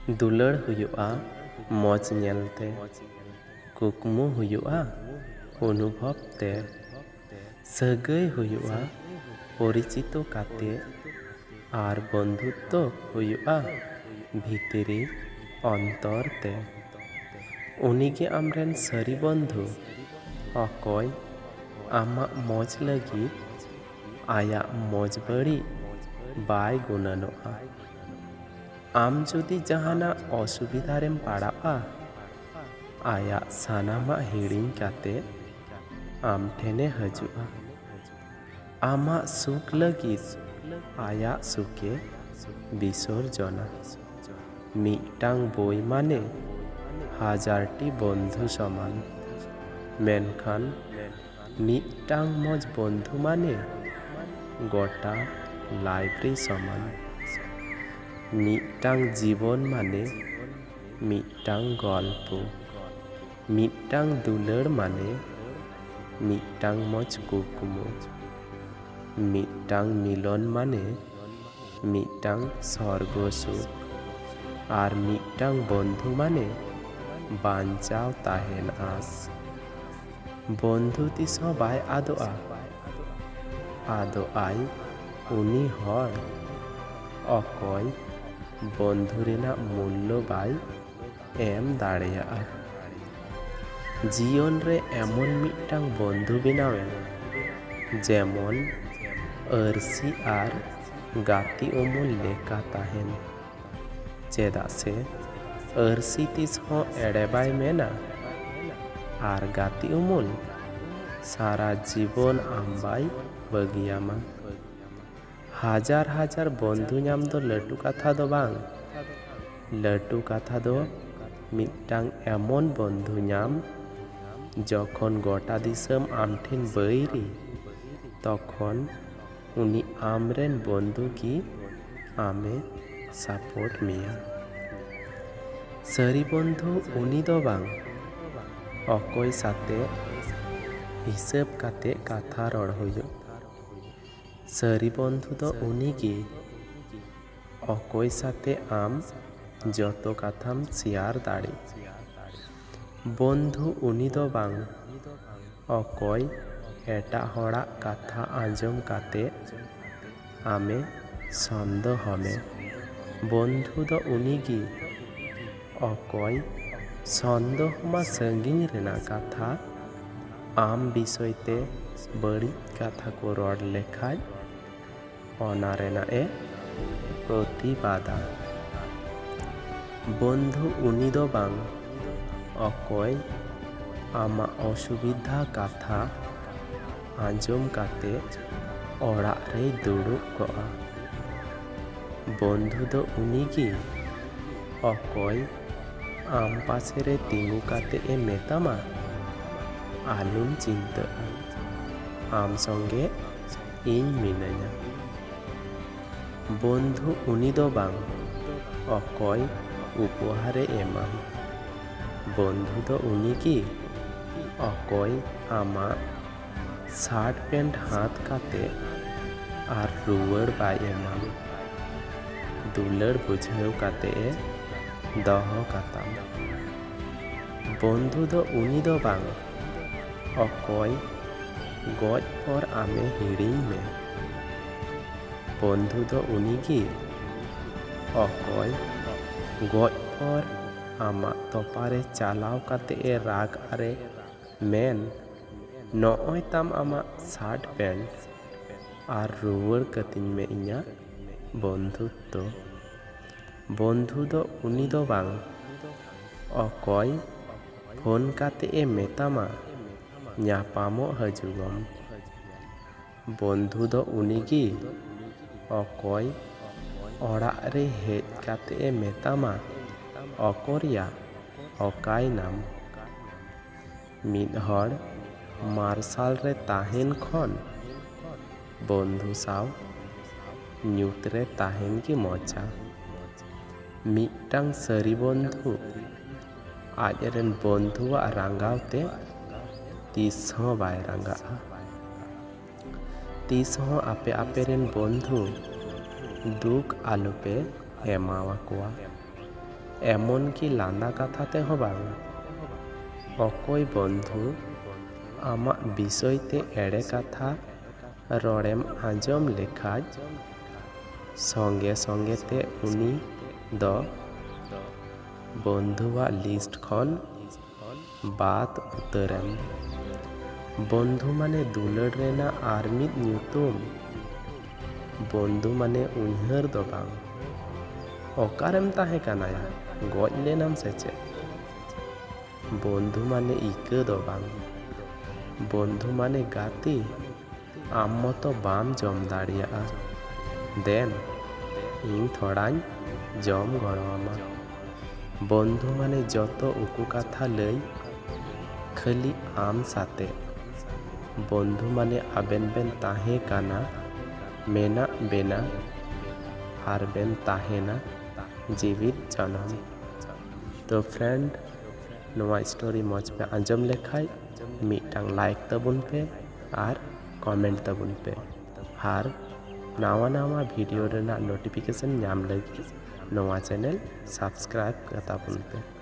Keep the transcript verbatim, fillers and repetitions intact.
ᱫᱩᱞᱟᱹᱲ ᱦᱩᱭᱩᱜᱼᱟ ᱢᱚᱡᱽ ᱧᱮᱞᱛᱮ, ᱠᱩᱠᱢᱩ ᱦᱩᱭᱩᱜᱼᱟ ᱚᱱᱩᱵᱷᱚᱵ ᱛᱮ, ᱥᱟᱹᱜᱟᱹᱭ ᱦᱩᱭᱩᱜᱼᱟ ᱯᱚᱨᱤᱪᱤᱛᱚ ᱠᱟᱛᱮ, ᱟᱨ ᱵᱚᱱᱫᱷᱩᱛᱛᱚ ᱦᱩᱭᱩᱜᱼᱟ ᱵᱷᱤᱛᱨᱤ ᱚᱱᱛᱚᱨ ᱛᱮ᱾ ᱩᱱᱤᱜᱮ ᱟᱢᱨᱮᱱ ᱥᱟᱹᱨᱤ ᱵᱚᱱᱫᱷᱩ, ᱚᱠᱚᱭ ᱟᱢᱟᱜ ᱢᱚᱡᱽ ᱞᱟᱹᱜᱤᱫ ᱟᱭᱟᱜ ᱢᱚᱡᱽ ᱵᱟᱹᱲᱤᱡ ᱵᱟᱭ ᱜᱩᱱᱟᱹᱱᱚᱜᱼᱟ᱾ ᱟᱢ ᱡᱩᱫᱤ ᱡᱟᱦᱟᱱᱟᱜ ᱚᱥᱩᱵᱤᱫᱷᱟ ᱨᱮᱢ ᱯᱟᱲᱟᱜᱼᱟ, ᱟᱭᱟᱜ ᱥᱟᱱᱟᱢᱟᱜ ᱦᱤᱲᱤᱧ ᱠᱟᱛᱮ ᱟᱢ ᱴᱷᱮᱱᱮ ᱦᱤᱡᱩᱜᱼᱟ᱾ ᱟᱢᱟᱜ ᱥᱩᱠ ᱞᱟᱹᱜᱤᱫ ᱟᱭᱟᱜ ᱥᱩᱠᱮ ᱵᱤᱥᱚᱨᱡᱚᱱᱟ᱾ ᱢᱤᱫᱴᱟᱝ ᱵᱳᱭ ᱢᱟᱱᱮ ᱦᱟᱡᱟᱨᱴᱤ ᱵᱚᱱᱫᱷᱩ ᱥᱚᱢᱟᱱ, ᱢᱮᱱᱠᱷᱟᱱ ᱢᱤᱫᱴᱟᱝ ᱢᱚᱡᱽ ᱵᱚᱱᱫᱷᱩ ᱢᱟᱱᱮ ᱜᱚᱴᱟ ᱞᱟᱭᱵᱨᱮᱨᱤ ᱥᱚᱢᱟᱱ᱾ ᱢᱤᱫᱴᱟᱝ ᱡᱤᱵᱚᱱ ᱢᱟᱱᱮ ᱢᱤᱫᱴᱟᱝ ᱜᱚᱞᱯᱚ᱾ ᱢᱤᱫᱴᱟᱝ ᱫᱩᱞᱟᱹᱲ ᱢᱟᱱᱮ ᱢᱤᱫᱴᱟᱝ ᱢᱚᱡᱽ ᱠᱩᱠᱢᱩ᱾ ᱢᱤᱫᱴᱟᱝ ᱢᱤᱞᱚᱱ ᱢᱟᱱᱮ ᱢᱤᱫᱴᱟᱝ ᱥᱚᱨᱜᱚ ᱥᱩᱠ᱾ ᱟᱨ ᱢᱤᱫᱴᱟᱝ ᱵᱚᱱᱫᱷᱩ ᱢᱟᱱᱮ ᱵᱟᱧᱪᱟᱣ ᱛᱟᱦᱮᱱ ᱟᱸᱥ᱾ ᱵᱚᱱᱫᱷᱩ ᱛᱤᱥ ᱦᱚᱸ ᱵᱟᱭ ᱟᱫᱚᱜᱼᱟ᱾ ᱟᱫᱚᱜ ᱟᱭ ᱩᱱᱤ ᱦᱚᱲ, ᱚᱠᱚᱭ ᱵᱚᱱᱫᱷᱩ ᱨᱮᱱᱟᱜ ᱢᱩᱞᱞᱚ ᱵᱟᱭ ᱮᱢ ᱫᱟᱲᱮᱭᱟᱜᱼᱟ᱾ ᱡᱤᱭᱚᱱ ᱨᱮ ᱮᱢᱚᱱ ᱢᱤᱫᱴᱟᱝ ᱵᱚᱱᱫᱷᱩ ᱵᱮᱱᱟᱣᱮᱢ, ᱡᱮᱢᱚᱱ ᱟᱹᱨᱥᱤ ᱟᱨ ᱜᱟᱛᱮ ᱩᱢᱩᱞ ᱞᱮᱠᱟ ᱛᱟᱦᱮᱱ᱾ ᱪᱮᱫᱟᱜ ᱥᱮ ᱟᱹᱨᱥᱤ ᱛᱤᱥ ᱦᱚᱸ ᱮᱲᱮ ᱵᱟᱭ ᱢᱮᱱᱟ, ᱟᱨ ᱜᱟᱛᱮ ᱩᱢᱩᱞ ᱥᱟᱨᱟ ᱡᱤᱵᱚᱱ ᱟᱢ ᱵᱟᱭ ᱵᱟᱹᱜᱤᱭᱟᱢᱟ᱾ ᱦᱟᱡᱟᱨ ᱦᱟᱡᱟᱨ ᱵᱚᱱᱫᱷᱩ ᱧᱟᱢ ᱫᱚ ᱞᱟᱹᱴᱩ ᱠᱟᱛᱷᱟ ᱫᱚ ᱵᱟᱝ᱾ ᱞᱟᱹᱴᱩ ᱠᱟᱛᱷᱟ ᱫᱚ ᱢᱤᱫᱴᱟᱝ ᱮᱢᱚᱱ ᱵᱚᱱᱫᱷᱩ ᱧᱟᱢ, ᱡᱚᱠᱷᱚᱱ ᱜᱚᱴᱟ ᱫᱤᱥᱚᱢ ᱟᱢ ᱴᱷᱮᱱ ᱵᱟᱹᱭᱨᱤ, ᱛᱚᱠᱷᱚᱱ ᱩᱱᱤ ᱟᱢᱨᱮᱱ ᱵᱚᱱᱫᱷᱩ ᱜᱮ ᱟᱢᱮ ᱥᱟᱯᱳᱨᱴ ᱢᱮᱭᱟ᱾ ᱥᱟᱹᱨᱤ ᱵᱚᱱᱫᱷᱩ ᱩᱱᱤ ᱫᱚ ᱵᱟᱝ, ᱚᱠᱚᱭ ᱥᱟᱛᱮ ᱦᱤᱥᱟᱹᱵ ᱠᱟᱛᱮ ᱠᱟᱛᱷᱟ ᱨᱚᱲ ᱦᱩᱭᱩᱜ᱾ ᱥᱟᱹᱨᱤ ᱵᱚᱱᱫᱷᱩ ᱫᱚ ᱩᱱᱤ ᱜᱮ, ᱚᱠᱚᱭ ᱥᱟᱛᱮ ᱟᱢ ᱡᱚᱛᱚ ᱠᱟᱛᱷᱟᱢ ᱥᱮᱭᱟᱨ ᱫᱟᱲᱮᱜ᱾ ᱵᱚᱱᱫᱷᱩ ᱩᱱᱤ ᱫᱚ ᱵᱟᱝ, ᱚᱠᱚᱭ ᱮᱴᱟᱜ ᱦᱚᱲᱟᱜ ᱠᱟᱛᱷᱟ ᱟᱸᱡᱚᱢ ᱠᱟᱛᱮ ᱟᱢᱮ ᱥᱚᱱᱫᱮᱦᱚ ᱢᱮ᱾ ᱵᱚᱱᱫᱷᱩ ᱫᱚ ᱩᱱᱤᱜᱮ, ᱚᱠᱚᱭ ᱥᱚᱱᱫᱮᱦᱚ ᱢᱟ ᱥᱟᱺᱜᱤᱧ ᱨᱮᱱᱟᱜ ᱠᱟᱛᱷᱟ, ᱟᱢ ᱵᱤᱥᱚᱭ ᱛᱮ ᱵᱟᱹᱲᱤᱡ ᱠᱟᱛᱷᱟ ᱠᱚ ᱨᱚᱲ ᱞᱮᱠᱷᱟᱡ ᱚᱱᱟ ᱨᱮᱱᱟᱜ ᱮ ᱯᱨᱚᱛᱤᱵᱟᱫᱟ᱾ ᱵᱚᱱᱫᱷᱩ ᱩᱱᱤ ᱫᱚ ᱵᱟᱝ, ᱚᱠᱚᱭ ᱟᱢᱟᱜ ᱚᱥᱩᱵᱤᱫᱷᱟ ᱠᱟᱛᱷᱟ ᱟᱸᱡᱚᱢ ᱠᱟᱛᱮ ᱚᱲᱟᱜ ᱨᱮᱭ ᱫᱩᱲᱩᱵ ᱠᱚᱜᱼᱟ᱾ ᱵᱚᱱᱫᱷᱩ ᱫᱚ ᱩᱱᱤᱜᱮ, ᱚᱠᱚᱭ ᱟᱢ ᱯᱟᱥᱮ ᱨᱮ ᱛᱤᱸᱜᱩ ᱠᱟᱛᱮ ᱮ ᱢᱮᱛᱟᱢᱟ, "ᱟᱞᱚᱢ ᱪᱤᱱᱛᱟᱹᱜᱼᱟ, ᱟᱢ ᱥᱚᱸᱜᱮ ᱤᱧ ᱢᱤᱱᱟᱹᱧᱟ᱾" ᱵᱚᱱᱫᱷᱩ ᱩᱱᱤ ᱫᱚ ᱵᱟᱝ, ᱚᱠᱚᱭ ᱩᱯᱚᱦᱟᱨᱮ ᱮᱢᱟᱢ᱾ ᱵᱚᱱᱫᱷᱩ ᱫᱚ ᱩᱱᱤᱜᱮ, ᱚᱠᱚᱭ ᱟᱢᱟᱜ ᱥᱟᱨᱴ ᱯᱮᱱᱴ ᱦᱟᱛ ᱠᱟᱛᱮ ᱟᱨ ᱨᱩᱣᱟᱹᱲ ᱵᱟᱭ ᱮᱢᱟᱢ᱾ ᱫᱩᱞᱟᱹᱲ ᱵᱩᱡᱷᱟᱹᱣ ᱠᱟᱛᱮ ᱮ ᱫᱚᱦᱚ ᱠᱟᱛᱟᱢ᱾ ᱵᱚᱱᱫᱷᱩ ᱫᱚ ᱩᱱᱤ ᱫᱚ ᱵᱟᱝ, ᱚᱠᱚᱭ ᱜᱚᱡ ᱯᱚᱨ ᱟᱢᱮ ᱦᱤᱲᱤᱧ ᱢᱮ᱾ ᱵᱚᱱᱫᱷᱩ ᱫᱚ ᱩᱱᱤᱜᱮ, ᱚᱠᱚᱭ ᱜᱚᱡ ᱯᱚᱨ ᱟᱢᱟᱜ ᱛᱚᱯᱟᱨᱮ ᱪᱟᱞᱟᱣ ᱠᱟᱛᱮ ᱮ ᱨᱟᱜᱽ ᱟᱨᱮ ᱢᱮᱱ, "ᱱᱚᱜᱼᱚᱭ ᱛᱟᱢ ᱟᱢᱟᱜ ᱥᱟᱨᱴ ᱯᱮᱱᱴ ᱟᱨ ᱨᱩᱣᱟᱹᱲ ᱠᱟᱹᱛᱤᱧ ᱢᱮ ᱤᱧᱟᱹᱜ ᱵᱚᱱᱫᱷᱩᱛᱛᱚ᱾" ᱵᱚᱱᱫᱷᱩ ᱫᱚ ᱩᱱᱤ ᱫᱚ ᱵᱟᱝ, ᱚᱠᱚᱭ ᱯᱷᱳᱱ ᱠᱟᱛᱮ ᱮ ᱢᱮᱛᱟᱢᱟ, "ᱧᱟᱯᱟᱢᱚᱜ ᱦᱤᱡᱩᱜᱚᱢ᱾" ᱵᱚᱱᱫᱷᱩ ᱫᱚ ᱩᱱᱤᱜᱮ, ᱚᱠᱚᱭ ᱚᱲᱟᱜ ᱨᱮ ᱦᱮᱡ ᱠᱟᱛᱮ ᱮ ᱢᱮᱛᱟᱢᱟ, "ᱚᱠᱚᱨᱭᱟ, ᱚᱠᱟᱭᱱᱟᱢ?" ᱢᱤᱫ ᱦᱚᱲ ᱢᱟᱨᱥᱟᱞ ᱨᱮ ᱛᱟᱦᱮᱱ ᱠᱷᱚᱱ ᱵᱚᱱᱫᱷᱩ ᱥᱟᱶ ᱧᱩᱛ ᱨᱮ ᱛᱟᱦᱮᱱ ᱜᱮ ᱢᱚᱡᱟ᱾ ᱢᱤᱫᱴᱟᱝ ᱥᱟᱹᱨᱤ ᱵᱚᱱᱫᱷᱩ ᱟᱡ ᱨᱮᱱ ᱵᱚᱱᱫᱷᱩᱣᱟᱜ ᱨᱟᱸᱜᱟᱣ ᱛᱮ ᱛᱤᱥ ᱦᱚᱸ ᱵᱟᱭ ᱨᱟᱸᱜᱟᱜᱼᱟ᱾ ᱛᱤᱥ ᱦᱚᱸ ᱟᱯᱮ ᱟᱯᱮ ᱨᱮᱱ ᱵᱚᱱᱫᱷᱩ ᱫᱩᱠ ᱟᱞᱚᱯᱮ ᱮᱢᱟᱣᱟᱠᱚᱣᱟ᱾ ᱮᱢᱚᱱ ᱠᱤ ᱞᱟᱸᱫᱟ ᱠᱟᱛᱷᱟ ᱛᱮᱦᱚᱸ ᱵᱟᱝ᱾ ᱚᱠᱚᱭ ᱵᱚᱱᱫᱷᱩ ᱟᱢᱟᱜ ᱵᱤᱥᱚᱭ ᱛᱮ ᱮᱲᱮ ᱠᱟᱛᱷᱟ ᱨᱚᱲᱮᱢ ᱟᱸᱡᱚᱢ ᱞᱮᱠᱷᱟᱡ, ᱥᱚᱸᱜᱮ ᱥᱚᱸᱜᱮ ᱛᱮ ᱩᱱᱤ ᱫᱚ ᱵᱚᱱᱫᱷᱩᱣᱟᱜ ᱞᱤᱥᱴ ᱠᱷᱚᱱ ᱵᱟᱫ ᱩᱛᱟᱹᱨᱮᱢ᱾ ᱵᱚᱱᱫᱷᱩ ᱢᱟᱱᱮ ᱫᱩᱞᱟᱹᱲ ᱨᱮᱱᱟᱜ ᱟᱨ ᱢᱤᱫ ᱧᱩᱛᱩᱢ᱾ ᱵᱚᱱᱫᱷᱩ ᱢᱟᱱᱮ ᱩᱭᱦᱟᱹᱨ ᱫᱚ ᱵᱟᱝ᱾ ᱚᱠᱟᱨᱮᱢ ᱛᱟᱦᱮᱸ ᱠᱟᱱᱟᱭᱟ? ᱜᱚᱡ ᱞᱮᱱᱟᱢ ᱥᱮ ᱪᱮᱫ? ᱵᱚᱱᱫᱷᱩ ᱢᱟᱱᱮ ᱤᱠᱟᱹ ᱫᱚ ᱵᱟᱝ᱾ ᱵᱚᱱᱫᱷᱩ ᱢᱟᱱᱮ ᱜᱟᱛᱮ᱾ ᱟᱢ ᱢᱚᱛᱚ ᱵᱟᱢ ᱡᱚᱢ ᱫᱟᱲᱮᱭᱟᱜᱼᱟ, ᱫᱮᱱ, ᱤᱧ ᱛᱷᱚᱲᱟᱧ ᱡᱚᱢ ᱜᱚᱲᱚ ᱟᱢᱟ᱾ ᱵᱚᱱᱫᱷᱩ ᱢᱟᱱᱮ ᱡᱚᱛᱚ ᱩᱠᱩ ᱠᱟᱛᱷᱟ ᱞᱟᱹᱭ, ᱠᱷᱟᱹᱞᱤ ᱟᱢ ᱥᱟᱛᱮ᱾ ᱵᱚᱱᱫᱷᱩ ᱢᱟᱱᱮ ᱟᱵᱮᱱ ᱵᱮᱱ ᱛᱟᱦᱮᱸ ᱠᱟᱱᱟ, ᱢᱮᱱᱟᱜ ᱵᱮᱱᱟ, ᱟᱨ ᱵᱮᱱ ᱛᱟᱦᱮᱱᱟ ᱡᱤᱣᱤᱫ ᱡᱚᱱᱚᱢ᱾ ᱛᱚ friend, ᱱᱚᱣᱟ story ᱢᱚᱡᱽ ᱯᱮ ᱟᱸᱡᱚᱢ ᱞᱮᱠᱷᱟᱡ ᱢᱤᱫᱴᱟᱝ like ᱛᱟᱵᱚᱱ ᱯᱮ ᱟᱨ comment ᱛᱟᱵᱚᱱ ᱯᱮ, ᱟᱨ ᱱᱟᱣᱟ ᱱᱟᱣᱟ video ᱨᱮᱱᱟᱜ notification ᱧᱟᱢ ᱞᱟᱹᱜᱤᱫ ᱱᱚᱣᱟ channel subscribe ᱠᱟᱛᱟᱵᱚᱱ ᱯᱮ᱾